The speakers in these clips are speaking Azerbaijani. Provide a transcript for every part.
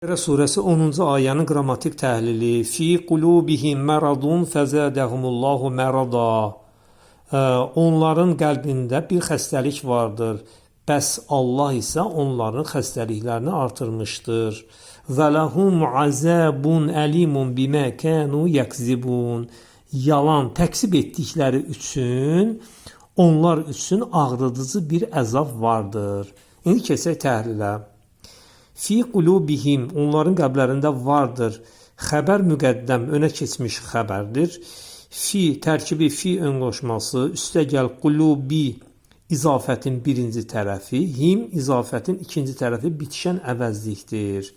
Bəqərə surəsi 10-cu ayənin qrammatik təhlili. Fi qulubihim məradun fəzədəhumullahu mərada. Onların qəlbində bir xəstəlik vardır. Bəs Allah isə onların xəstəliklərini artırmışdır. Və ləhum azabun əlimun bimə kanu yəkzibun. Yalan təkzib etdikləri üçün onlar üçün ağrıdıcı bir əzab vardır. İndi keçək təhlilə. Fi qulubihim, onların qəlblərində vardır. Xəbər müqəddəm, önə keçmiş xəbərdir. Fi tərkibi fi ön qoşması, üstəgəl qulubi izafətin birinci tərəfi, him izafətin ikinci tərəfi bitişən əvəzlikdir.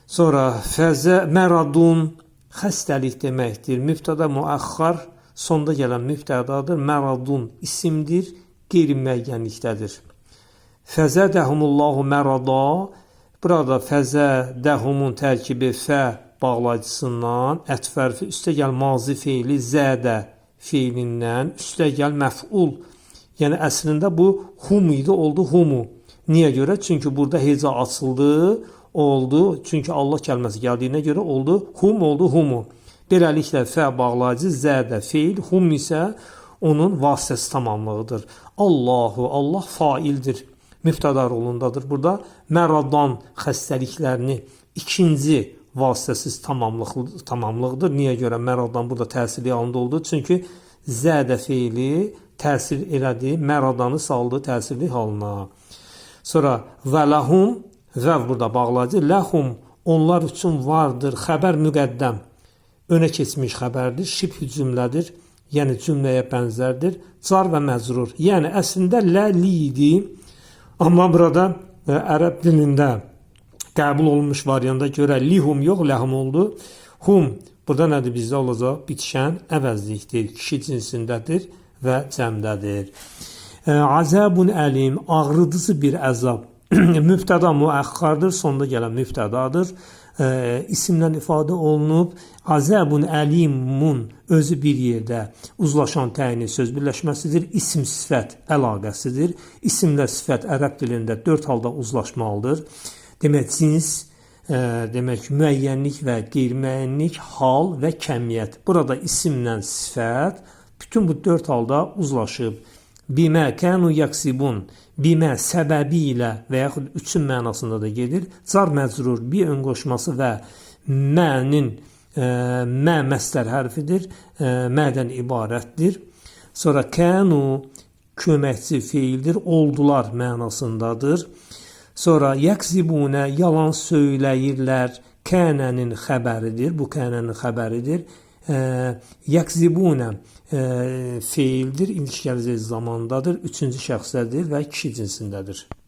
Sonra fəzə məradun xəstəlik deməkdir. Mübtəda müəxxar sonda gələn mübtədadır. Məradun isimdir, qeyri-müəyyənlikdədir. Fəzədəhumullahu mərada. Burada fəzədəhumun tərkibi fə bağlayıcısından, ətf hərfi üstəgəl mazi feili zədə feilindən, üstəgəl məf'ul. Yəni əslində bu hum idi, oldu humu. Niyə görə? Çünki burada heca açıldı, oldu. Çünki Allah kəlməsi gəldiyinə görə oldu hum, oldu humu. Beləliklə fə bağlayıcı, zədə feil, hum isə onun vasitəsi tamamlığıdır. Allahu, Allah faildir. Mübtəda rolundadır. Burada məradan xəstəliklərini ikinci vasitəsiz tamamlıqdır. Niyə görə məradan burada təsirli halında oldu? Çünki zədə feili təsir elədi, məradanı saldı təsirli halına. Sonra və ləhum, vəv burada bağlayıcı, ləhum onlar üçün vardır, xəbər müqəddəm, önə keçmiş xəbərdir, şibh cümlədir, yəni cümləyə bənzərdir, car və məcrur. Yəni əslində lə li idi. Amma burada ərəb dilində qəbul olunmuş varianta görə lihum yox, ləhum oldu. Hum burada nədir bizdə olacaq? Bitişən əvəzlikdir, kişi cinsindədir və cəmdədir. Azabun əlim, ağrıdıcı bir əzab. Mübtəda müəxxardır, sonda gələn mübtədadır. İsimlə ifadə olunub. Azabun əlimun özü bir yerdə uzlaşan təyini söz birləşməsidir. İsim sifət əlaqəsidir. İsimlə sifət ərəb dilində 4 halda uzlaşmalıdır. Demək cins, demək müəyyənlik və qeyri-müəyyənlik, hal və kəmiyyət. Burada isimlə sifət bütün bu 4 halda uzlaşıb. Bimə kənu yaksibun, bimə səbəbi ilə və yaxud üçün mənasında da gedir. Car məcrur bi ön qoşması və mənin mə məstər hərfidir, mədən ibarətdir. Sonra kənu köməkçi feildir, oldular mənasındadır. Sonra yaksibunə yalan söyləyirlər, kənənin xəbəridir, bu kənənin xəbəridir. Yakzibunə feildir, ilk gələcək zamandadır, üçüncü şəxsdədir və kişi cinsindədir.